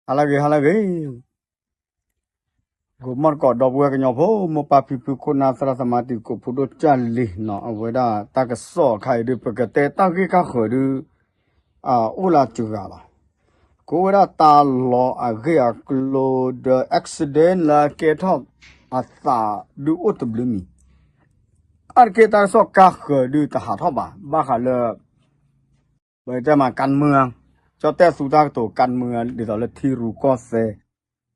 ဟါလၢအဂ့ၤ ဟါလၢအဂ့ၤ, ဂီၤမီၢ်သကိး ဒီပုၢ်ဝဲၢ်ကညီဖိ မိၢ်ပၢ်ဖံဖု ခိၣ်နၢ်သရၣ်သမါ တံၤသကိး ဖိဒိၣ်ကၢ်လံၤနီၤ, အဝဲဒၣ်တၢ်ကစီၣ်အခါအံၤဒုး ပကတဲတၢ်ဂ့ၢ်ကါဃၢၤဒုး အိၣ်လၢစှၤလီၤ. ကအိၣ်ဝဲဒၣ်တၢ်လီၤအဂ့ၢ်အကျိၤဒီး accident လၢအကဲထီၣ်အသးဒုးအိၣ်တဘျုးမံၤ, အါတက့ၢ်တၢ်ကစီၣ်ကါဃၢၤဒုးတဟးထီၣ်ဘၣ်, ဘၣ်ဃးလၢ ပတဲမး การเมือง, ကၠီၣ်တဲၣ်သူတၢ်ကတိၤ การเมือง ဒ်သိးလၢထံရူၢ်ကီၢ်သဲး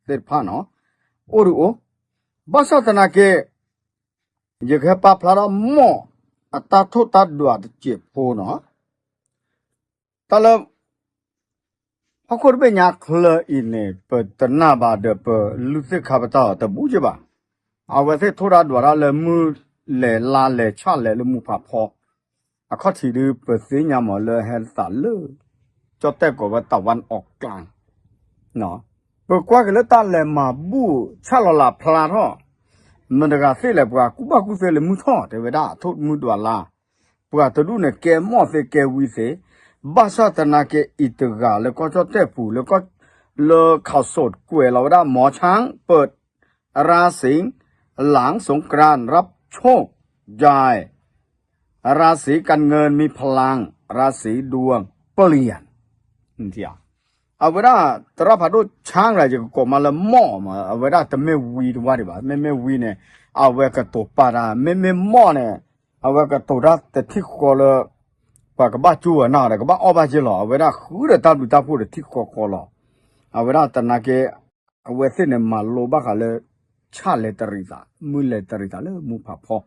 သ့ၣ်တဖၣ်နီၤ, အိၣ်ဒုးအိၣ်, ဘၣ်ဆၣ်သနာ်က့ ယကဟဲပာ်ဖျါထီၣ်မီၢ်အတၢ်ထိၣ်တၢ်ဒွးတစဲးဖိနီၤ, တၢ်လၢ ဟီၣ်ခိၣ်တဘ့ၣ်ညါချၢအံၤန့ၣ် ပတနာ်ဘၣ်ဒီးပလုၢ်သ့ၣ်ခါပတာ်အီၤတဘူးက့ဘၣ်. အဝဲသ့ၣ်ထိၣ်တၢ်ဒွးတၢ်လၢမုၢ်လဲၤလါလဲၤဆၣ်လဲၤလၢမူဖးဖီ အခီၣ်ထံးဒုး ပသ့ၣ်ညါမးလၢဟဲသးလၢ ကၠီၣ်တဲၣ်ကိးဝဲ တၢ်ဝၣ်အီၣ်ကျါ ပကွၢ်က့ၤလၢတၢ်လဲၤမၤဘူၣ်ဆၣ်လီၤလးဖျါထီၣ်, မတၤတဂၤသ့ၣ်လဲၣ် ပှၤကူၣ်ဘၣ်ကူၣ်သ့လၢမုၢ်ထီၣ် တဲဝဲဒၣ် အထိၣ်မုၢ်ဒွးလါ, ပှၤတဒူၣ်န့ၣ် ကဲမီၢ်သ့ကဲဝံသ့, ဘၣ်ဆၣ်သနာ်က့ အံၤတဂၤလၢကီၢ်ကၠီၣ်တဲၣ်ပူၤ လၢ လၢ ข่าวสด ကွဲးလီၤဝဲဒၣ် หมอช้างเปิดราศี หลังสงกรานต์ รับโชคใหญ่ ราศีการเงินมีพลัง ราศีดวงเปลี่ยน အဝဲဒၣ် သရၣ်ဖးဒိၣ် ဆၣ် ရၤ ယကကိးမးလၢမီၢ်မး အဝဲဒၣ်တမ့ၢ်ဝံတဝါဒံးဘၣ်, မ့မ့ၢ်ဝံန့ၣ် အဝဲကတိၤပာ်တၢ်, မ့မ့ၢ်မီၢ်န့ၣ် အဝဲကတိၤတၢ်တထံၣ်ဃီလၢ ပှၤကဘၣ်ကၠိဝဲနၤဒီး ကဘၣ်အီၣ်ဘၣ်က့လီၤ, အဝဲဒၣ်ဃုဒီးတၢ်ဘျုးတၢ်ဖှိၣ်တထံၣ်ဃီဃီလီၤ. အဝဲဒၣ်သနာ်က့ အဝဲသ့ၣ်န့ၣ် မၤလိဘၣ်ဃးလၢ ဆၣ်လဲၤတရံးသး မုၢ်လဲၤတရံးသးလၢမူဖးဖီ,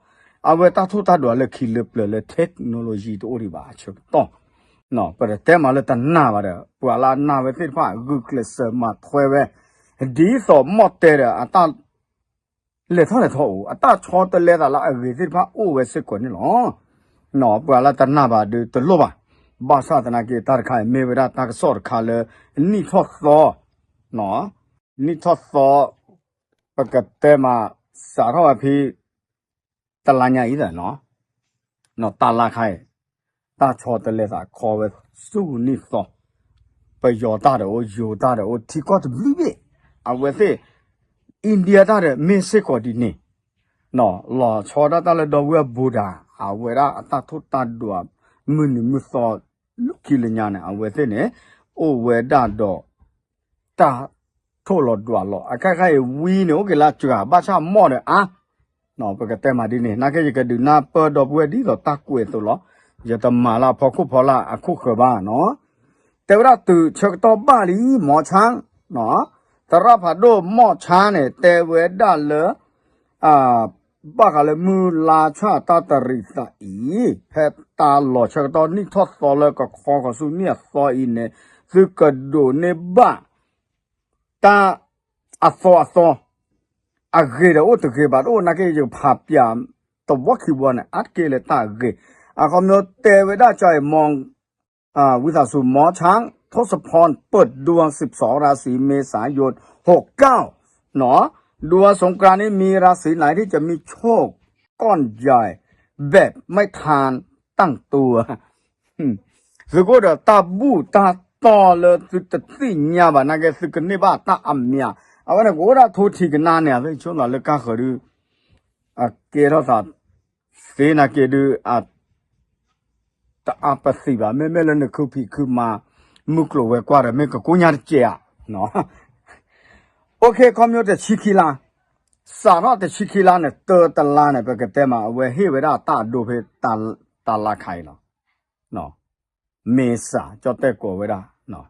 အဝဲတၢ်ထိၣ်တၢ်ဒွးလၢခံလၢပျၢၤလၢ technology တအိၣ်ဒံးဘၣ်အဆၢကတီၢ်, ပတတဲမးလၢတနာ်ဘၣ်ဒီး ပှၤလၢအနာ်ဝဲသ့ၣ်တဖၣ် ဂုာ်ကျဲးစၢးမၤထွဲဝဲ, ဒ်သိးမီၢ်တဲဒီး အတၢ် လဲၤထီၣ်လဲၤထီအိၣ် အတၢ်ဆီတလဲသးလၢအဂ့ၤသ့ၣ်တဖၣ်အိၣ်ဝဲစ့ၢ်ကီးန့ၣ်လီၤ. ပှၤလၢတနာ်ဘၣ်ဒုးတလိၣ်ဘၣ်. ဘၣ်ဆၣ်သနာ်က့ တၢ်တခါအံၤမ့ၢ်ဝဲဒၣ်တၢ်ကစီၣ်တခါလၢ နံၣ်ထီၣ်သီ, နံၣ်ထီၣ်သီ ပကတဲမး စးထီၣ်ဝဲဖဲ တလါညါအံၤသးနီၤ, တၢ်လါခါအံၤ တၢ်ဆီတလဲသးခီဝဲဆူနံၣ်သီ, ပယီၤတၢ်ဒီးအိၣ် ယိၤတၢ်ဒီးအိၣ် ထံကီၢ်တဘျုးဘ့ၣ်, အဝဲသ့ၣ် India တၢ်ဒီးမ့ၢ်စ့ၢ်ကီးဒ်န့ၣ်, လီၤဆီဒၣ်တၢ်လၢဒီပုၢ်ဝဲၢ် Buddha အဝဲဒၣ်အတၢ်ထိၣ်တၢ်ဒွး မုၢ်နံၤမုၢ်သီ လၢခံလၢညါန့ၣ် အဝဲသ့ၣ်န့ၣ် အိၣ်ဝဲဒၣ်ဒီး တၢ်ထိၣ်လီၤဒွးလီၤ. အခဲခါအံၤဝံန့ၣ် အိၣ်က့ၤလၢစှၤ ဘၣ်ဆၣ်မီၢ်ဒီးအါ, ပကတဲမးဒ်န့ၣ် နာ်က့ယကဒုးနၢ်ပၢၢ်ဒီပုၢ်ဝဲၢ်ဒ်သိးတၢ်ကွဲးအသိးလီၤ. ယတမၤလၢအဖီခိၣ်ဖီလာ်အခိၣ်ဃၢၤဘၣ်နီၤ. တဲဝဲဒၣ်တုၤဆၢကတီၢ်ဘၣ်လံ မီၤဆါ သရၣ်ဖးဒိၣ်မီၢ်ဆါန့ၣ် တဲဝဲဒၣ်လၢ ဘၣ်ဃးလၢမုၢ်လါဆၣ်တၢ်တရံးသးအံၤ ဖဲတၢ်လီၤဆၢကတီၢ်နံၣ်ထီၣ်သီလၢကခီဃီၤဆူနံၣ်အသီအံၤန့ၣ် သုကဒိးန့ၢ်ဘၣ် တၢ်အသီအသီ အဂ့ၤဒီးအိၣ်တဂ့ၤဘၣ်တအိၣ် နာ်က့ယကဖးပၠးတဝီခံဝီန့ၣ် အါတက့ၢ်လၢတၢ်အဂ့ၤ. အခီပညီတဲဝဲဒၣ် ကၠီအံၤမီ ဝံသးစူၤ หมอช้างทศพร เปิดดวง สิบสองราศี เมษายน หกเก้า เนาะ ดวงสงกรานต์นี้มีราศีไหนที่จะมีโชคก้อนใหญ่แบบไม่ทันตั้งตัว သုကအိၣ်ဒီးတၢ်ဘူၣ်တၢ်တီၢ်လၢသုတသ့ၣ်ညါဘၣ် နာ်က့သုကန့ၢ်ဘၣ်တၢ်အမျး အဝဲန့ၣ်ကအိၣ်ဒၣ်ထိထံကနါန့ၣ် အဝဲဆိလီၤလၢကါဃၢၤဒုး အကဲထီၣ်သး သ့နာ်က့ဒုး တအါပသံၣ်ဘၣ် မ့မ့ၢ်လၢနခုဖံးခုမၤ မုၢ်ကျိၤဝဲၤကွာ်ဒီး မ့ၢ်ကကိညါတစဲးဧါ OK ခီပညီတဆံခံလါ စးထီၣ်တဆံခံလါန့ၣ် တၢတလါန့ၣ် ပကတဲမး အဝဲဟ့ၣ်ဝဲဒၣ်တၢ်အဒိဖဲ တၢ်လါခါအံၤလီၤ. မ့ၢ်စး ကၠီၣ်တဲၣ်ကိးဝဲဒၣ်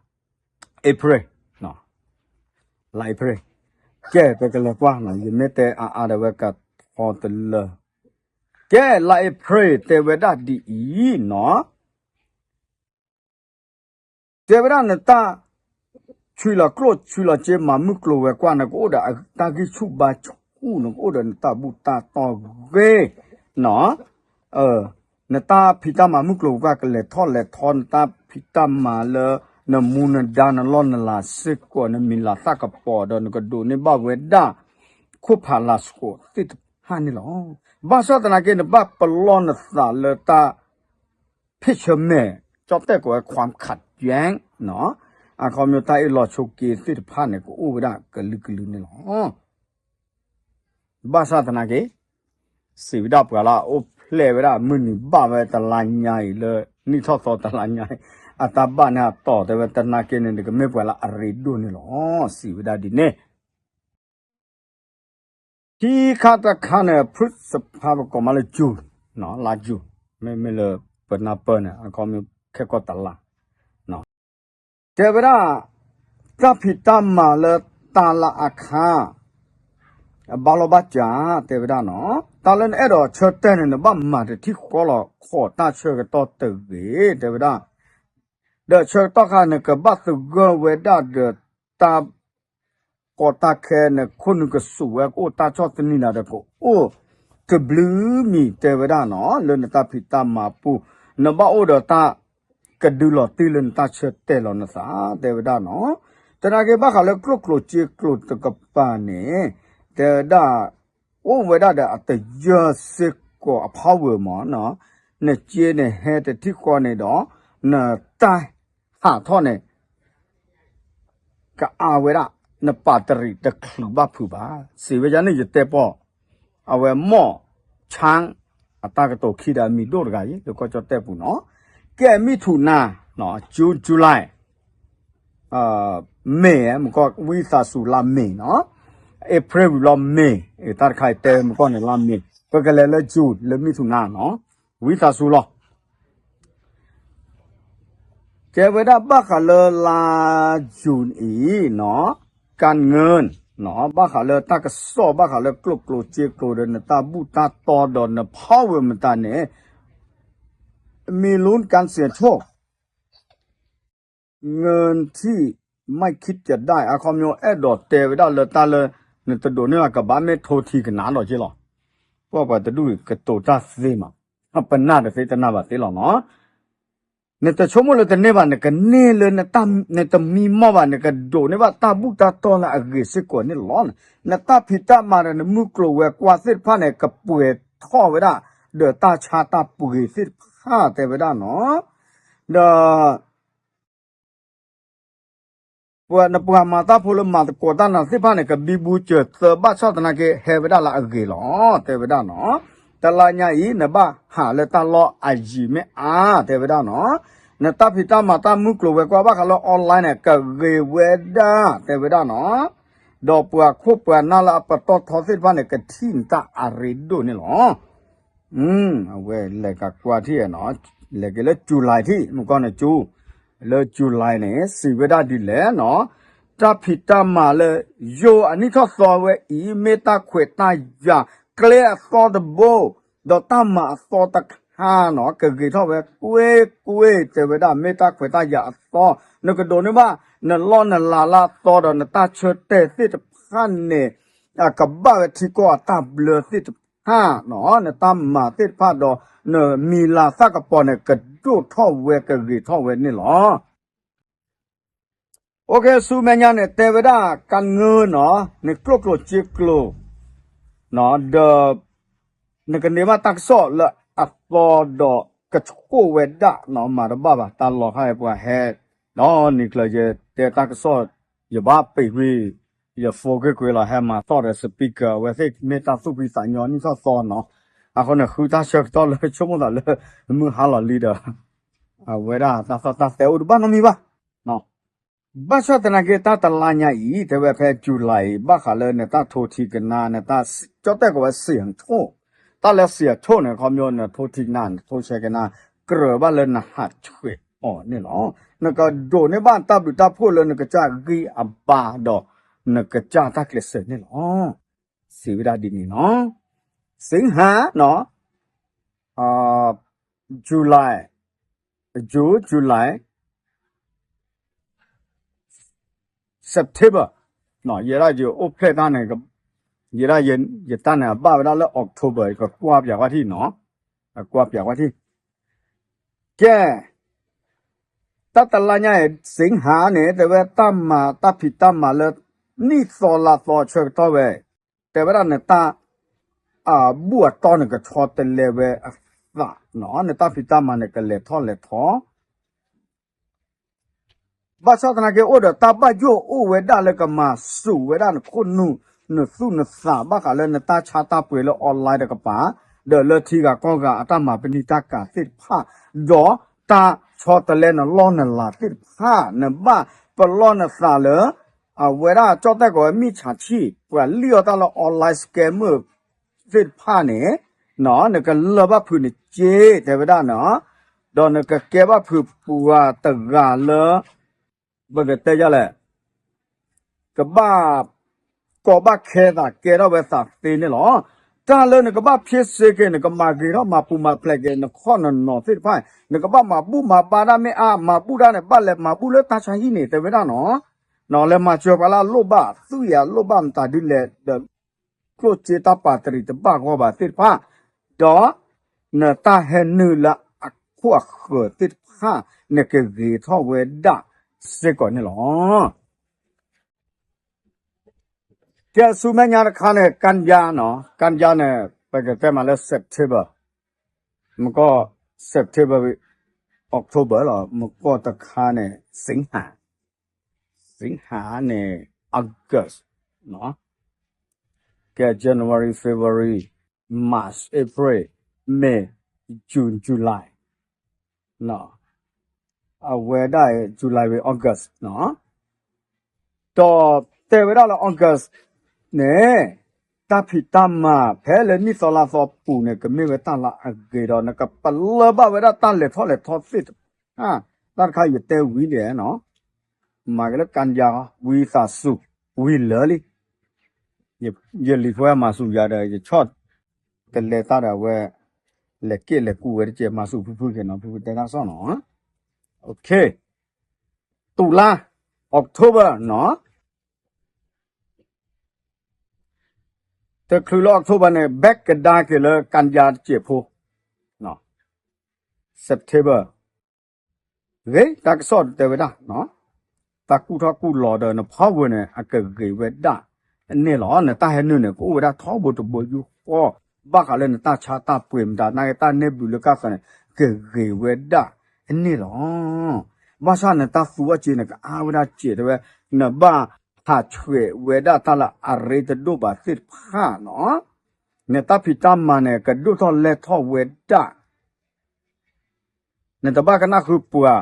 April လါ April ကဲ ပကလဲၤကွၢ် ယမ့ၢ်တဲအါအါဒီးဝဲကထီတလၢ ကဲ လါ April တဲဝဲဒၣ်ဒ်အံၤနီၤ တဲဝဲဒၣ်နတၢ် ဆွံလီၤကျိၣ်ဆွံလီၤစ့မၤမုၢ်ကျိၤဝဲၤကွာ် နကအိၣ်ဒီးတၢ်ဂံၢ်ဆူၣ်ဘါဆူၣ် နကအိၣ်ဒီးနတၢ်ဘူၣ်တၢ်တီၢ်ဂ့ၤ နီၤ နတၢ်ဖံးတၢ်မၤမုၢ်ကျိၤဝဲၤကွာ်ကလဲၤထီၣ်လဲၤထီ နတၢ်ဖံးတၢ်မၤလၢ နမူနဒါနလီၢ်နလၤစ့ၢ်ကီး နမံၤလၤသၣ်ကပီၤဒီး နကဒိးန့ၢ်ဘၣ်ဝဲဒၣ် ခိၣ်ဖးလၤသကိးသ့ၣ်တဖၣ်န့ၣ်လီၤ. ဘၣ်ဆၣ်သနာ်က့ နဘၣ်ပလီၢ်နသးလၢတၢ် ဖ့ၣ်ဆၢမဲာ် ကၠီၣ်တဲၣ်ကိးဝဲ ความขัดแย้ง နီၤ အခီပညီတၢ်အ့ၣ်လိာ်ဆိးက့သ့ၣ်တဖၣ်န့ၣ် ကအိၣ်ဝဲဒၣ်ကလုာ်ကလုာ်န့ၣ်လီၤ. ဘၣ်ဆၣ်သနာ်က့ စံးဝဲဒၣ်ပှၤလၢအအိၣ်ဖျဲၣ်ဝဲဒၣ်မုၢ်နံၤဘၣ်ဝဲတလါညါအံၤလၢ နံၣ်ထီၣ်သီတလါညါအံၤ အတၢ်ဘၣ်န့ၣ်အတီၢ်တဲဝဲတနာ်က့န့ၣ် နကမ့ၢ်ပှၤလၢအရ့ဒိၣ်န့ၣ်လီၤ. စံးဝဲဒၣ်ဒ်န့ၣ် ခံခါတခါန့ၣ် ဖုစဖါပကိးမးလၢ June လါ June မ့မ့ၢ်လၢပနၢ်ပၢၢ်န့ၣ် အခီပညီခဲကီၢ်တလါ တဲဝဲဒၣ် တၢ်ဖံးတၢ်မၤလၢတၢ်လၢအခါ ဘၣ်လီၤဘၣ်စး တဲဝဲဒၣ်နီၤ တၢ်လၢနအဲၣ်ဒိးဆၢတဲာ်န့ၣ် နဘၣ်မၤတထံၣ်ဃီလီၤ ခိးတၢ်ဆၢကတီၢ်တဂ့ၤ တဲဝဲဒၣ် ဒီးဆၢကတီၢ်ခါန့ၣ် ကဘၣ်သဂၢၢ်ဝဲဒၣ်ဒီးတၢ် ကီတၢ်ခဲန့ၣ် ခိၣ်နူာ်ကစူးဝဲ ကအိၣ်တၢ်ဆီၣ်သနံးနၤဒီး ကအိၣ်တဘျုးမံၤ တဲဝဲဒၣ်နီၤ လၢနတၢ်ဖံးတၢ်မၤပူၤ နဘၣ်အိၣ်ဒီးတၢ်ကဒုးလီၤတံၢ်လၢနတၢ်ဆၢတဲာ်လီၤနသး တဲဝဲဒၣ်နီၤ သနာ်က့ဘၣ်ဃးလၢကျိၣ်ကျိၤစ့ကျိၤတကပၤန့ၣ် တဲဝဲဒၣ် အိၣ်ဝဲဒၣ်ဒီးအတယၢၢ်စ့ၢ်ကီးအဖီဝဲမးနီၤ နစ့န့ၣ်ဟဲတထံၣ်ဃီန့ၣ်ဒီး နတၢ်ဟးထီၣ်န့ၣ် ကအါဝဲဒၣ် နပာ်တရံးတချုးဘၣ်ဖုးဘၣ် စံးဝဲယၤန့ၣ်ယတဲပီၢ် အဝဲမီၢ်ဆါ အတၢ်ကတိၤခံဒီးအမံၤဒိၣ်တဂၤအံၤ လၢကီၢ်ကၠီၣ်တဲၣ်ပူၤနီၤ ကဲမံၣ်ထူၣ်နၤ June July May မ့ၢ်ကီၢ်ဝံသးစူၤလါ May နီၤ April ဝံၤလီၤ May တၢ်တခါအံၤတဲမ့ၢ်ကီၢ်န့ၣ်လါ May ပကလဲၤလၢ June လၢမံၣ်ထူၣ်နၤနီၤ ဝံသးစူၤလီၤ ကဲဝဲဒၣ်ဘၣ်ဃးလၢလါ June အံၤနီၤ ကၣ်ငၢၢ် ဘၣ်ဃးလၢတၢ်ကစီၣ် ဘၣ်ဃးလၢကျိၣ်ကျိၤစ့ကျိၤဒီး နတၢ်ဘူၣ်တၢ်တီဒီး နဖီဝဲမတၤန့ၣ် မံလူၢ်ကၣ်စ့ၣ်ထိၣ် ငၢၢ်ထံၣ် မၢ်ခံကဒၣ် အခီပညီအဲၣ်ဒိးတဲဝဲဒၣ်လၢတၢ်လၢ နတဒိးန့ၢ်ဘၣ်ကဘၣ်မ့ၢ်ထိထံကနါဒီးက့လီၤ. ပှၤပှၤတဒူၣ်ကတိၤတၢ်သ့မး ပနၢ်တသ့တနၢ်ဘၣ်သ့လီၤနီၤ. နတဆိကမိၣ်လၢတန့ၢ်ဘၣ် နကန့ၢ်လၢ နတမံမီၢ်ဘၣ် နကဒိးန့ၢ်ဘၣ်တၢ်ဘူၣ်တၢ်တီလၢအဂ့ၤစ့ၢ်ကီးန့ၣ်လီၤ. နတၢ်ဖံးတၢ်မၤဒီး နမုၢ်ကျိၤဝဲၤကွာ်သ့ၣ်တဖၣ်န့ၣ် ကပှဲၤထီၣ်ဝဲဒၣ် ဒီးတၢ်ဆါတၢ်ပှ့ၤသ့ၣ်တဖၣ်တဲဝဲဒၣ်နီၤ. ဒီး ပှၤနပှၤမၤတၢ်ဖိလၢမၤသကိးတၢ်နၤသ့ၣ်တဖၣ်န့ၣ် ကဘံဘူစၢၤသၢဘၣ်ဆၣ်သနာ်က့ ဟဲဝဲဒၣ်လၢအဂ့ၤလီၤ တဲဝဲဒၣ်နီၤ. တလါညါအံၤ နဘၣ်ဟးလၢတၢ်လီၢ်အယံၤမ့ၢ်အါ တဲဝဲဒၣ်နီၤ. နတၢ်ဖံးတၢ်မၤတၢ်မုၢ်ကျိၤဝဲၤကွာ်ဘၣ်ဃးလၢ online န့ၣ် ကဂ့ၤဝဲဒၣ် တဲဝဲဒၣ်နီၤ. ဒီးပှၤခိၣ်ပှၤနၢ်လၢအပတီၢ်ထီသ့ၣ်တဖၣ်န့ၣ် ကထံၣ်နတၢ်အရ့ဒိၣ်န့ၣ်လီၤ. အဝဲလဲၤကကွၢ်ထံၣ်နီၤ, လဲၤက့ၤလၢ July ထံၣ် မုၢ်ကီၢ်န့ၣ်ကၠူ, လၢ July န့ၣ် စံးဝဲဒၣ်ဒ်လဲၣ်နီၤ, တၢ်ဖံးတၢ်မၤလၢ ယိၤအနံၣ်ထီၣ်သီဝဲအံၤ မ့ၢ်တၢ်ခွဲးတၢ်ယာ် ကျဲအသီတဘိ, ဒီးတၢ်မၤအသီတခါနီၤ ကဂ့ၤထီၣ်ဝဲကွ့ၢ်ကွ့ၢ် တဲဝဲဒၣ် မ့ၢ်တၢ်ခွဲးတၢ်ယာ်အသီ, နကဒိးန့ၢ်ဘၣ် နလီၢ်နလၤလၢအသီဒီး နတၢ်ဆၢတဲာ်သ့ၣ်တဖၣ်န့ၣ် ကဘၣ်ဝဲထံကီၢ်အတၢ်ဘျၢသ့ၣ်တဖၣ်နီၤ, နတၢ်မၤသ့ၣ်တဖၣ်ဒီး နမံၤလၤသၣ်ကပီၤန့ၣ် ကဒိၣ်ထီၣ်ဝဲကဂ့ၤထီၣ်ဝဲန့ၣ်လီၤ. OK ဆူမဲာ်ညါန့ၣ် တဲဝဲဒၣ်ကါငၢၢ်နီၤ, နကျိၣ်ကျိၤစ့ကျိၤ ဒီး နကန့ၢ်ဘၣ်တၢ်ကစီၣ်လၢအသီဒီး ကဆိၣ်ဝဲဒၣ်နီၤ, မၤတဘၣ်ဘၣ်, တၢ်လီၤခါအံၤပှၤဟဲ ဒီးနံၤကျၢၤယတဲတၢ်ကစီၣ် ယဘၣ်ပ့ၤကွံာ် ယ phone ကွ့ၢ်ကွ့ၢ်လီၤ, ဟဲမၤသီၣ်ဒီး speaker အဝဲသ့ၣ်မ့ၢ်တၢ်သူၣ်ဖှံသးညီနံၣ်ထီၣ်သီနီၤ, အဃိန့ၣ် ဃုတၢ်ဆၢကတီၢ်လၢဆိကမိၣ်သးလၢ မုၢ်ဟါလီၤလံဒီး အဝဲဒၣ်တၢ်သီၣ်တၢ်သဲအိၣ်တဘၣ်နီတမံၤဘၣ်. ဘၣ်ဆၣ်သနာ်က့ တၢ်တလါညါအံၤ တဲဝဲဖဲ July အံၤ ဘၣ်ဃးလၢနတၢ်ထိထံကနါ နတၢ် ကၠီၣ်တဲၣ်ကိးဝဲ စံၣ်အထိၣ်, တၢ်လၢစံၣ်အထိၣ်န့ၣ် ခီပညီနထိထံကနါ နထိဆဲကနါ ကြၢးဘၣ်လၢနဟးဆှဲးအီၤန့ၣ်လီၤ. နကဒိးန့ၢ်ဘၣ်တၢ်ဘျုးတၢ်ဖှိၣ်လၢနကစၢ်ဂံၢ်အဘါဒီး နကစၢ်တၢ်ကျဲးစၢးန့ၣ်လီၤ. စံးဝဲဒၣ်ဒ်န့ၣ်နီၤ, စံဟါနီၤ, July, June, July, September, ယဲဒၣ်ယအိၣ်ဖျဲၣ်တၢ်န့ၣ်, ယဲဒၣ်ယတၢ်န့ၣ် အဘၣ်ဝဲဒၣ်လၢ October ကကွၢ်ပၠးကွၢ်ထံၣ်နီၤ, ကကွၢ်ပၠးကွၢ်ထံၣ်, ကဲ တၢ်တလါညါအံၤ စံဟါန့ၣ် တဲဝဲတၢ်မၤတၢ်ဖံးတၢ်မၤလၢ နံၣ်သီလါသီဆၢကတီၢ်ဝဲ, တဲဝဲဒၣ်နတၢ် အဘူၣ်အတီၢ်န့ၣ် ကဆီတလဲဝဲအသးနီၤ, နတၢ်ဖံးတၢ်မၤန့ၣ် ကလဲၤထီၣ်လဲၤထီၣ် ဘၣ်ဆၣ်သနာ်က့ အိၣ်ဒီးတၢ်ဘၣ်ယိၣ်အိၣ်ဝဲဒၣ်လၢကမၤစူၤဝဲဒၣ်နခိၣ်နူာ် နသူၣ်နသး ဘၣ်ဃးလၢနတၢ်ဆါတၢ်ပှ့ၤလၢ online တကပၤ ဒီးလၢထံဂၤကီၢ်ဂၤအတၢ်မၤပနံာ်တၢ်ကၤသ့ၣ်တဖၣ် ဒီးတၢ်ဆီတလဲနလီၢ်နလၤသ့ၣ်တဖၣ် နဘၣ်ပလီၢ်နသးလၢ အဝဲဒၣ်ကၠီၣ်တဲၣ်ကိးဝဲ မိၢ်ဆါဆံၣ် ပှၤလံၣ်အီၣ်တၢ်လၢ online scammer သ့ၣ်တဖၣ်န့ၣ် နကလၢၢ်ဘၣ်ဖုးနစ့ တဲဝဲဒၣ်နီၤ, ဒီးနကကဲဘၣ်ဖုးပှၤတဂၤလၢ ပကတဲယလဲၣ် ကဘၣ်ကီဘၣ်ခဲသး ကဲထီၣ်ဝဲသးသ့န့ၣ်လီၤ. တၢ်လၢနကဘၣ်ဖ့စ့က့ၤ နကမၤဂ့ၤထီၣ်မၤပူၤမၤဖျဲးက့ၤ နခီၣ်နနီၤသ့ၣ်တဖၣ် နကဘၣ်မၤဘူၣ်မၤဘါတၢ်မ့ၢ်အါ မၤဘူၣ်တၢ်န့ၣ် ဘၣ်လဲၤမၤဘူၣ်လၢတၢ်ဆါဟံၣ်န့ၣ် တဲဝဲဒၣ်နီၤ, လဲၤမၤစၢၤပှၤလၢအလိၣ်ဘၣ် သူၣ်အံၤအလိၣ်ဘၣ်မတၤဒ်လဲၣ်ဒီး ကျိၣ်စ့တၢ်ပာ်တရံးတဘၣ်ဂီၢ်ဘၣ်သ့ၣ်တဖၣ်, ဒီးနတၢ်ဟဲနုာ်လၢအခိၣ်အဃၢၤသ့ၣ်တဖၣ် နကဂ့ၤထီၣ်ဝဲဒၣ်စ့ၢ်ကီးန့ၣ်လီၤ. ကဲဆူမဲာ်ညါတခါန့ၣ် ကၣ်ယါနီၤ, ကၣ်ယါန့ၣ် ပကတဲမးလၢ September, မကီၢ် September, October လီၤ, မကီၢ်တခါန့ၣ် စံဟၣ် စံဟၣ်န့ၣ် August နီၤ, ကဲ January, February, March, April, May, June, July နီၤ, အဝဲဒၣ် July ဝံၤ August နီၤ, ဒီးတဲဝဲဒၣ်လၢ August န့ၣ် တၢ်ဖံးတၢ်မၤဖဲလၢနံၣ်သီလါသီပူၤန့ၣ် ကမ့ၢ်ဝဲတၢ်လၢအဂ့ၤဒီး နကပလၢၢ်ဘၣ်ဝဲဒၣ်တၢ်လဲၤထီၣ်လဲၤထီသ့ၣ်တဖၣ်, တၢ်တခါယတဲဝံၤလံနီၤ, မၤက့ၤလၢကၣ်ယါ ဝံသးစူၤ ဝံလၢာ်လံ, ယလံၤဖိမၤစူၤယၤဒီး ယဆီၣ်တလဲတၢ်ဒီးအဝဲ လဲၤက့ၣ်လဲၤကူဝဲတကဲး မၤစူၤဖုဖုက့ၤနီၤ, ဖုဖုတဲတၢ်ဆီၣ်နီၤ, တူၢ်လါ October နီၤ, တချုးလၢ October န့ၣ် ဘၣ်ကဒါက့ၤလၢကၣ်ယါတစဲးဖိ September ဂ့ၤ တၢ်ကစီၣ်တဲဝဲဒၣ်, တၢ်ကူၣ်ထီၣ်ကူၣ်လီၤဒီးနဖီဝဲန့ၣ် အကဂ့ၤဝဲဒၣ်န့ၣ်လီၤ. နတၢ်ဟဲနုာ်န့ၣ် ကအိၣ်ဝဲဒၣ်ထီဘိတဘိယူၢ်ဃီ, ဘၣ်ဃးလၢနတၢ်ဆါတၢ်ပှ့ၤမတၤ နာ်က့တၢ်န့ၢ်ဘျုးလၢကၣ်ဃၢၤန့ၣ် ကဂ့ၤဝဲဒၣ်န့ၣ်လီၤ. ဘၣ်ဆၣ်နတၢ်သူအီၣ်စ့န့ၣ် ကအါဝဲဒၣ်စဲးတဲဝဲ, နဘၣ်ဟးဆှဲးဝဲဒၣ်တၢ်လၢအရ့တဒိၣ်ဘၣ်သ့ၣ်တဖၣ်နီၤ, နတၢ်ဖံးတၢ်မၤန့ၣ် ကဒိၣ်ထီၣ်လဲၢ်ထီၣ်ဝဲဒၣ် နတဘၣ်ကနၣ်ဃုပှၤ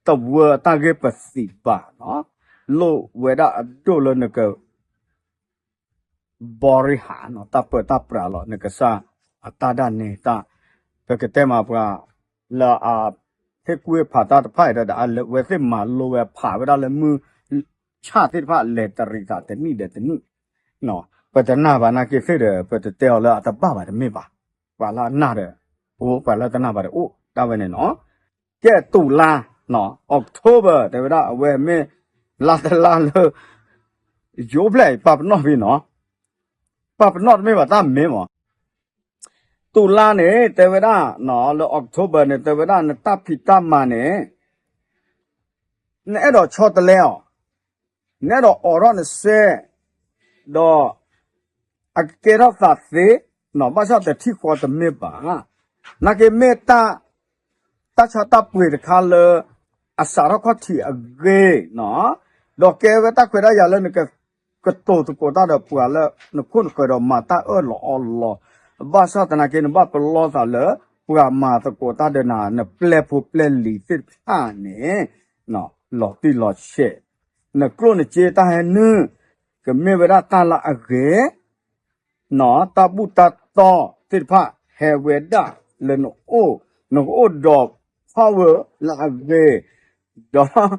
တဝၢအတၢ်ဂ့ၢ်ပသံးဘၣ်နီၤ, လိၣ်ဝဲဒၣ်အဒိၣ်လၢနက ဘီရံဟးနီၤ တၢ်ပၢတၢ်ပြးလီၤ နကစၢ်အတၢ်ဒၣ်နဲတၢ်, ပကတဲမးပှၤ လၢအ ဟ့ၣ်ကူၣ်ဟ့ၣ်ဖးတၢ်တဖၣ်အံၤဒီး အဝဲသ့ၣ်မၤလိဝဲဖးဝဲဒၣ်လၢမုၢ်ဆၣ်သ့ၣ်တဖၣ် လဲၤတရံးသးတနံၣ်ဒီးတနံၣ်, ပတနာ်ဘၣ်နာ်က့သ့ၣ်ဒီး ပတတဲအီၤလၢအတဘၣ်ဘၣ်တမ့ၢ်ဘၣ်, ပှၤလၢအနာ်ဒီးအိၣ် ပှၤလၢတနာ်ဘၣ်ဒီးအိၣ် တၢ်ဝဲန့ၣ်နီၤ, ကဲတူၢ်လါ October တဲဝဲဒၣ် အဝဲမ့ၢ် လါတလါလၢ ယိၤဖျဲၣ်အံၤ ပာ်ပနီၣ်ဖဲနီၤ, ပာ်ပနီၣ်တမ့ၢ်ဘၣ်တၢ်မ့ၢ်မး, တူၢ်လါန့ၣ် တဲဝဲဒၣ် လၢ October န့ၣ် တဲဝဲဒၣ် နတၢ်ဖံးတၢ်မၤန့ၣ် နအဲၣ်ဒိးဆီတလဲအီၤ, နအဲၣ်ဒိးအိးထီၣ်နစဲး, ဒီး အကကဲထီၣ်သးသ့, ဘၣ်ဆၣ်တထံၣ်ဃီတမ့ၢ်ဘၣ်, နာ်က့မ့ၢ်တၢ် တၢ်ဆါတၢ်ပှ့ၤတခါလၢ အစးထီၣ်ခီၣ်ထံးအဂ့ၢ်, ဒီးကဲဝဲတၢ်ခွဲးတၢ်ယာ်လၢနက ကတိၤသကိးတၢ်ဒီးပှၤလၢနခိၣ်နဃၢၤဒီးမၤတၢ်အၢၣ်လီၤအီလီၤ, ဘၣ်ဆၣ်သနာ်က့ နဘၣ်ပလီၢ်သးလၢ ပှၤမၤသကိးတၢ်ဒီးနၤ နပျဲၢ်ဖိပျဲၢ်လံၤသ့ၣ်တဖၣ်န့ၣ် လီၤတံၢ်လီၤဆဲး, နကျိၣ်နစ့တၢ်ဟဲနုာ် ကမ့ၢ်ဝဲဒၣ်တၢ်လၢအဂ့ၤ တၢ်ဘူၣ်တၢ်တီသ့ၣ်တဖၣ် ဟဲဝဲဒၣ်လၢနအိၣ်, နကအိၣ်ဒီး power လၢအဂ့ၤ, ဒီး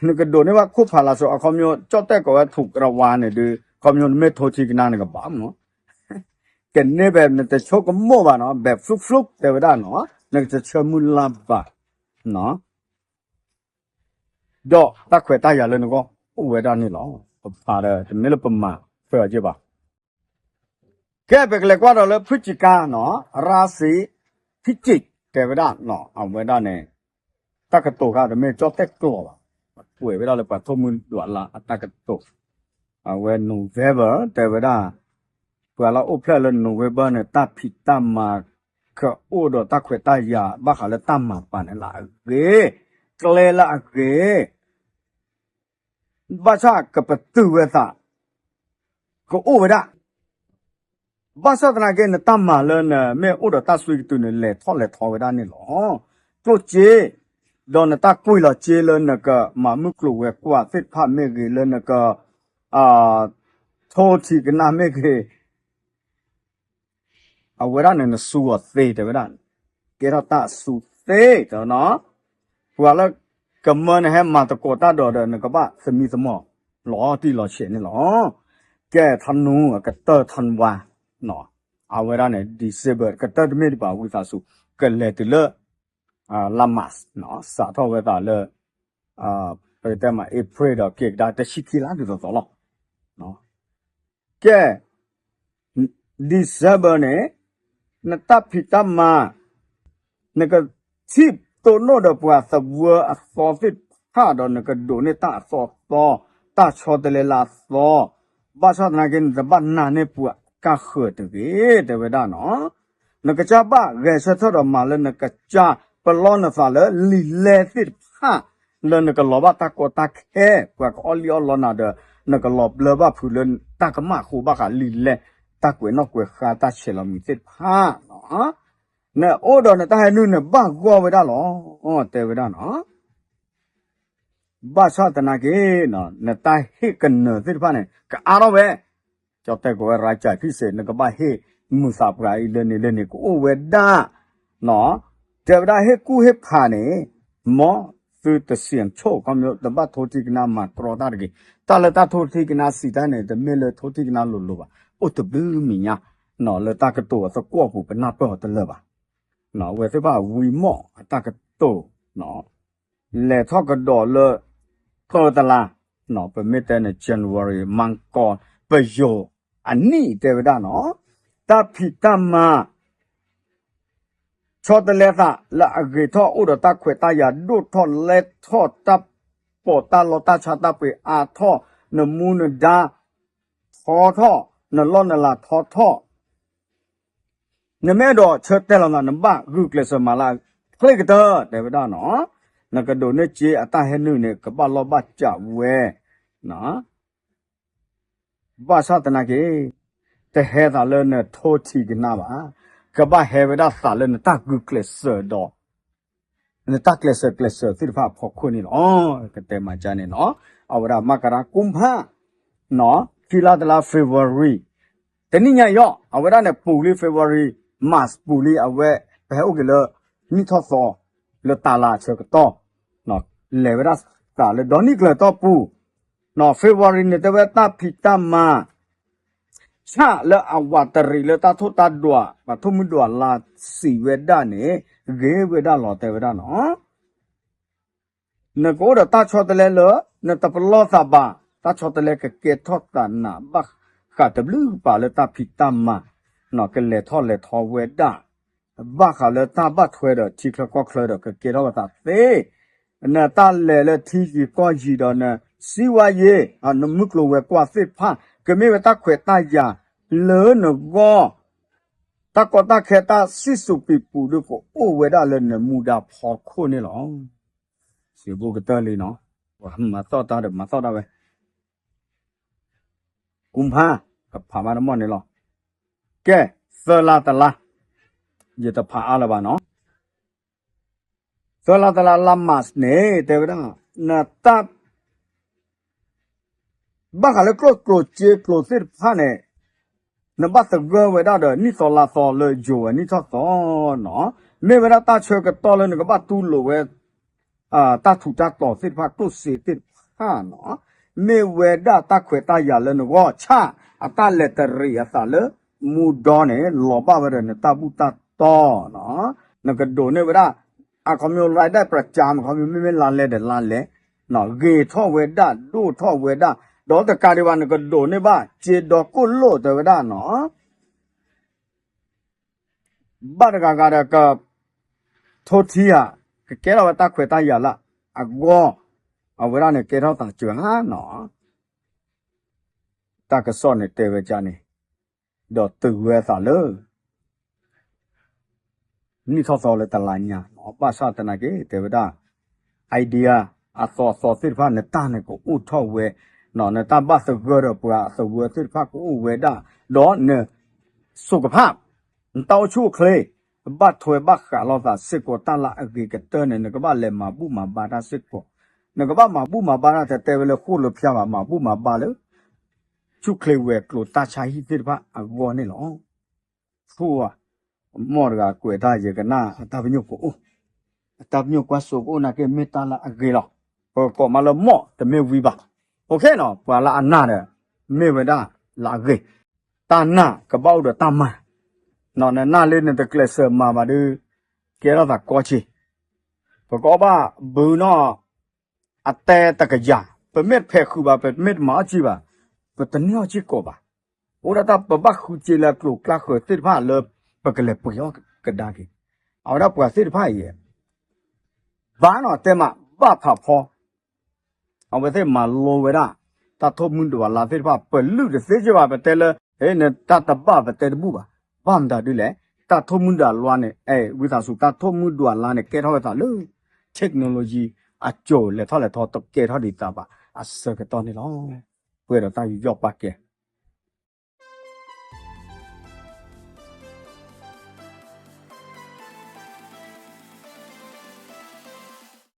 နကဒိးန့ၢ်ဘၣ်ခိၣ်ဖးလၢစိၤ အခီပညီ ကၠီၣ်တဲၣ်ကိးဝဲ ထူးကရဝါ န့ၣ်ဒီး အခီပညီနမ့ၢ်ထိထံကနါနကဘၣ်မး, ကန့ၢ်ဘဲ နတဆိကမိၣ်ဘၣ်နီၤ ဘဲ fluke fluke တဲဝဲဒၣ်နီၤ နကတဆၢမုၢ်လၢ်ဘၣ် ဒီးတၢ်ခွဲးတၢ်ယာ်လၢနဂီၢ်အိၣ်ဝဲဒၣ်န့ၣ်လီၤ. ပဖးဒီး တမ့ၢ်လၢပမၤထွဲအီၤက့ဘၣ်. ကဲ ပကလဲၤကွၢ်ဒီးလၢ ဖုၣ်စံကါနီၤ ရၤစံ ဖံစံ တဲဝဲဒၣ်နီၤ အဝဲဒၣ်န့ၣ် တၢ်ကတိၤခါတမ့ၢ်ကၠီၣ်တဲၣ်ကျိာ်ဘၣ်, ကွဲးဝဲဒၣ်လၢပှၤထိၣ်မုၢ်ဒွးလၢအတၢ်ကတိၤ, အဝဲ November တဲဝဲဒၣ် ပှၤလၢအိၣ်ဖျဲၣ်လၢ November န့ၣ် တၢ်ဖံးတၢ်မၤ ကအိၣ်ဒီးတၢ်ခွဲးတၢ်ယာ် ဘၣ်ဃးလၢတၢ်မၤပာ်န့ၣ်လၢအဂ့ၤ, ကျဲလၢအဂ့ၤ, ဘၣ်ဆၣ်ကပတုာ်ဝဲသး ကအိၣ်ဝဲဒၣ် ဘၣ်ဆၣ်သနာ်က့ နတၢ်မၤလၢနမ့ၢ်အိၣ်ဒီးတၢ်စုကတုာ်န့ၣ် လဲၤထီၣ်လဲၤထီဝဲဒၣ်န့ၣ်လီၤ. ကျိၣ်စ့ ဒီးနတၢ်ကွံာ်လီၤစ့လၢနကမၤမုၢ်ကျိၤဝဲၤကွာ်သ့ၣ်တဖၣ်မ့ၢ်ဂ့ၤ လၢနက ထိထံကနါမ့ၢ်ဂ့ၤ အဝဲဒၣ်န့ၣ် နစူၤအီၤသ့ တဲဝဲဒၣ်, ကဲထီၣ်တၢ်အစူၤသ့ တဲဝဲဒၣ်, ပှၤလၢကမၢနဟဲမၤသကိးတၢ်ဒီးဒီး နကဘၣ်သမံသမိးလီၤတံၢ်လီၤဆဲးန့ၣ်လီၤ. ကဲထီၣ်နူအကတၢၢ်ထီၣ်ဝါ, အဝဲဒၣ်န့ၣ် December ကတၢၢ်တမ့ၢ်တဘၣ် ဝံသးစူၤ ကလဲၤတုၤလၢ လါမး, စးထီၣ်ဝဲသးလၢ ပကတဲမး April ဒီးက့ၤကဒါတဆံခံလါဒ်သိးသိးလီၤ. ကဲ December န့ၣ် နတၢ်ဖံးတၢ်မၤ နကထံၣ်တိၢ်နီၣ်ဒီးပှၤသဝၢအသီသ့ၣ်တဖၣ်ဒီး နကဒိးန့ၢ်တၢ်အသီသီ, တၢ်ဆီတလဲလၢအသီ, ဘၣ်ဆၣ်သနာ်က့ နတဘၣ်နာ်န့ၢ်ပှၤကါဃၢၤတဂ့ၤ တဲဝဲဒၣ်နီၤ. နကစၢ်ဘၣ်ဂဲၤဆၢထၢၣ်ဒီးမၤလၢနကစၢ် ပလီၢ်နသးလၢလံာ်လဲသ့ၣ်တဖၣ် လၢနကလီၤဘၣ်တၢ်ကီတၢ်ခဲ ပှၤကအီၣ်လံၣ်အီၣ်လီနၤဒီး နကလီၤဘျၢဘၣ်ဖုးလၢတၢ်ကမၣ်အဃိ ဘၣ်ဃးလံာ်လဲ တၢ်ကွဲးနီၣ်ကွဲးဃါ တၢ်ဆဲးလီၤမံၤသ့ၣ်တဖၣ်, နအိၣ်ဒီးနတၢ်ဟဲနုာ်န့ၣ် ဘၣ်ဂီၢ်ဝဲဒၣ်လီၤ တဲဝဲဒၣ်နီၤ. ဘၣ်ဆၣ်သနာ်က့ နတၢ်ဟ့ၣ်ကနၢၤသ့ၣ်တဖၣ်န့ၣ် ကအါထီၣ်ဝဲ, ကၠီတဲကိးဝဲ ရၤကၢ်ဖံစ့း နကဘၣ်ဟ့ၣ်မုာ်သးပှၤအံၤလၢန့ၣ်လၢန့ၣ် ကအိၣ်ဝဲဒၣ်, တဲဝဲဒၣ်ဟ့ၣ်ကူၣ်ဟ့ၣ်ဖးန့ၣ်, မ်သုတစံးဆိၣ် ခီဖျိတဘၣ်ထိထံကနါမၤတြီတၢ်တဂ့ၤ. တၢ်လၢတၢ်ထိထံကနါစံးတၢ်န့ၣ် တမ့ၢ်လၢထိထံကနါလိၤလိၤဘၣ်, အိၣ်တဘျုးမံၤညါ, လၢတၢ်ကတိၤအသကွီၢ်ပူၤ ပနၢ်ပၢၢ်အီၤတလၢာ်ဘၣ်. အဝဲသ့ၣ်တဖၣ်ဝံမီၣ်အတၢ်ကတိၤ လဲၤထီၣ်ကဒီးလၢ သၢတလါ, ပမ့ၢ်တဲန့ၣ် January မၤကီ ပယိၤအနံၣ်တဲဝဲဒၣ်နီၤ, တၢ်ဖံးတၢ်မၤ ဆီတလဲသးလၢအဂ့ၤထီၣ် အိၣ်ဒီးတၢ်ခွဲးတၢ်ယာ်ဒိၣ်ထီၣ်လဲၢ်ထီၣ် တၢ်ပီးတၢ်လီတၢ်ဆါတၢ်ပှ့ၤအါထီၣ် နမူနဒါထီထီၣ် နလီၢ်နလၤထီထီၣ် နမ့ၢ်အဲၣ်ဒိးဆၢတဲာ်လီၤနၤ နဘၣ်ဂုာ်ကျဲးစၢးမၤလၢအချ့ကတၢၢ် တဲဝဲဒၣ်နီၤ, နကဒိးန့ၢ်စ့အတၢ်ဟဲနုာ်န့ၣ် ကဘၣ်လီၢ်ဘၣ်စးဝဲ, ဘၣ်ဆၣ်သနာ်က့ တဟဲသးလၢနထိထံကနါဘၣ်, ကဘၣ်ဟဲဝဲဒၣ်သးလၢနတၢ်ဂုာ်ကျဲးစၢးဒီး နတၢ်ကျဲးစၢးကျဲးစၢးသ့ၣ်တဖၣ်အဖီခိၣ်န့ၣ်လီၤ. ကတဲမၤကၢ်န့ၣ်နီၤ, အဝဲဒၣ်မကရၤ ကုၢ်ဖး ခံလါတလါ February တနံၣ်ညါအံၤ အဝဲဒၣ်န့ၣ်ပူၤလံ February March ပူၤလံ အဝဲ ပဟဲအိၣ်က့ၤလၢ နံၣ်ထီၣ်သီ လၢတလါအဆၢကတီၢ် လဲၤဝဲဒၣ်သးလၢဒီနံၣ်ကျၢၤတီၢ်ပူၤ February န့ၣ် တဲဝဲတၢ်ဖံးတၢ်မၤ ဆၣ်လၢအဝးတရံးလၢတၢ်ထိၣ်တၢ်ဒွး ပှၤထိၣ်မုၢ်ဒွးလါစံးဝဲဒၣ်န့ၣ် ဂ့ၤဝဲဒၣ်လီၤ တဲဝဲဒၣ်နီၤ. နကအိၣ်ဒီးတၢ်ဆီတလဲလၢ နတပလီၢ်သးဘၣ်, တၢ်ဆီတလဲကကဲထီၣ်သးနၤဘၣ်ဃးတဘျုးကပၤလၢတၢ်ဖံးတၢ်မၤ, ကလဲၤထီၣ်လဲၤထီဝဲဒၣ် ဘၣ်ဃးလၢတၢ်ဘၣ်ထွဲဒီးထံချၢကီၢ်ချၢဒီးကကဲထီၣ်ဝဲသးသ့, နတၢ်လဲၤလၢထံယံၤကီၢ်ယံၤဒီးန စံးဝါယ့ၤ နမုၢ်ကျိၤဝဲၤကွာ်သ့ၣ်တဖၣ် ကမ့ၢ်ဝဲတၢ်ခွဲးတၢ်ယာ်လၢနဂီၢ် တၢ်ကီတၢ်ခဲတၢ်စံၣ်စိၤပံာ်ပူၤဒုး ကအိၣ်ဝဲဒၣ်လၢနမူဒါဖီခိၣ်န့ၣ်လီၤ. စံးဘျုးကတၢၢ်လံနီၤ, ပှၤမၤသီၣ်တၢ်ဒီးမၤသီၣ်တၢ်ဝဲ, ကုၢ်ဖး ကဖးမးတမီၢ်န့ၣ်လီၤ. ကဲ, သၢလါတလါ, ယတဖးအါလၢၤဘၣ်နီၤ. သၢလါတလါလါမးန့ၣ် တဲဝဲဒၣ် နတၢ် ဘၣ်ဃးလၢကျိၣ်ကျိၤစ့ကျိၤသ့ၣ်တဖၣ်န့ၣ် နဘၣ်သဂၢၢ်ဝဲဒၣ်ဒီး နံၣ်သီလါသီလၢယိၤဝဲနံၣ်ထီၣ်သီနီၤ, မ့ၢ်ဝဲဒၣ်တၢ်ဆၢကတီၢ်လၢနကဘၣ်တူၢ်လိာ်ဝဲ တၢ်ထူးတၢ်တီၤသ့ၣ်တဖၣ် ကျိၣ်စ့သ့ၣ်တဖၣ်နီၤ, မ့ၢ်ဝဲဒၣ်တၢ်ခွဲးတၢ်ယာ်လၢနဂီၢ် ဆၣ်အတၢ်လဲၤတရံးအသးလၢ မူဒါန့ၣ် လီၤဘၣ်ဝဲဒီးနတၢ်ဘူၣ်တၢ်တီနီၤ, နကဒိးန့ၢ်ဝဲဒၣ် အခီပညီ ရၤဒၣ်ပြၢၤကၠါ အခီပညီ မ့မ့ၢ်လါလဲဒီးလါလဲ, ဂ့ၤထီၣ်ဝဲဒၣ် ဒိၣ်ထီၣ်ဝဲဒၣ်, ဒီးတကးဒံးဘၣ် နကဒိးန့ၢ်ဘၣ် စ့ဒီကိၣ်လိၣ် တဲဝဲဒၣ်နီၤ ဘၣ်တဂၤဂၤဒီးက ထိထံဧါ, ကကဲထီၣ်ဝဲတၢ်ခွဲးတၢ်ယာ်လၢအဂီၢ်, အဝဲဒၣ်န့ၣ်ကဲထီၣ်သးစှၤဧါနီၤ, တၢ်ကစီၣ်န့ၣ်တဲဝဲဒ်န့ၣ်, ဒီးတုၤဝဲသးလၢ နံၣ်ထီၣ်သီလၢတလါညါနီၤ, ဘၣ်ဆၣ်သနာ်က့ တဲဝဲဒၣ် idea အသီအသီသ့ၣ်တဖၣ် နတၢ်န့ၣ်ကအိၣ်ထီၣ်ဝဲ, နတၢ်ဘၣ်သဂၢၢ်ဒီးပှၤသဝၢသ့ၣ်တဖၣ်ကအိၣ်ဝဲဒၣ်, ဒီးန စိးကဖၣ်, နတၢ်အိၣ်ဆူၣ်အိၣ်ချ့, ဘၣ်ထွဲဘၣ်ဃးလိာ်သးစ့ၢ်ကီးတၢ်လၢအဂ့ၤကတၢၢ်န့ၣ် နကဘၣ်လဲၤမၤဘူၣ်မၤဘါတၢ်စ့ၢ်ကီး, နကဘၣ်မၤဘူၣ်မၤဘါတၢ် တတဲဝဲလၢဃိၣ်လၢဖၠါဘၣ် မၤဘူၣ်မၤဘါလၢ ဆူၣ်ချ့ဝဲၤကျိၤတၢ်ဆါဟံၣ်သ့ၣ်တဖၣ်အဂီၢ်န့ၣ်လီၤ. ဖှိၣ်ဧၢ, မ်တဂၤကွဲးတၢ်ယကနၣ်အတၢ်ပညိၣ်ကအိၣ်, အတၢ်ပညိၣ်ကွၢ်စိကအိၣ်နာ်က့မ့ၢ်တၢ်လၢအဂ့ၤလီၤ. ပကိးမးလၢမ်တမ့ၢ်ဝံၤဘၣ်. အိၣ်ခ့နီၤ ပှၤလၢအနၢ်ဒီး မ့ၢ်ဝဲဒၣ်လၢအဂ့ၤ, တၢ်နာ်ကဘၣ်အိၣ်ဒီးတၢ်မၤ, နနၢ်လၢနတကျဲးစၢးမၤဘၣ်ဒီး ကဲထီၣ်သးကီဆ့, ပကအီၣ်ဘၣ်ဘုနီၣ် အတဲတကယၤ, ပမ့ၢ်တဖဲးဃုာ်ဘၣ် ပမ့ၢ်တမၤအီၣ်က့ဘၣ်, ပတန့ၢ်အီၣ်က့ကိးဘၣ်. အိၣ်ဒၣ်တၢ်ပဘၣ်ဃုစ့လၢအကျိၤကျါဃၢၤသ့ၣ်တဖၣ်လၢ ပကလဲၤပှ့ၤအီၣ်ကဒါက့ၤ, အဝဲဒၣ်ပှၤသ့ၣ်တဖၣ်အံၤ ဘၣ်နီၤတဲမး ဘၣ်ဖးဖီ အဝဲသ့ၣ်မၤလိဝဲဒၣ် တၢ်ထိၣ်မုၢ်ဒွးလါသ့ၣ်တဖၣ် ပလုၢ်တသ့က့ဘၣ် ပတဲလၢ နတၢ်တဘၣ်ပတဲတဘူၣ်ဘၣ်. ဘၣ်မတၤဒ်လဲၣ်, တၢ်ထိၣ်မုၢ်ဒွးလါန့ၣ် ဝံသးစူၤ တၢ်ထိၣ်မုၢ်ဒွးလါန့ၣ် ကဲထီၣ်ဝဲသးလၢ technology အစိၤလဲၤထီၣ်လဲၤထီ တကဲထီၣ်ဒံးသးဘၣ်အဆၢကတီၢ်န့ၣ်လီၤ. ပှဲၤဒီးတၢ်ယူးယီၣ်ပာ်ကဲ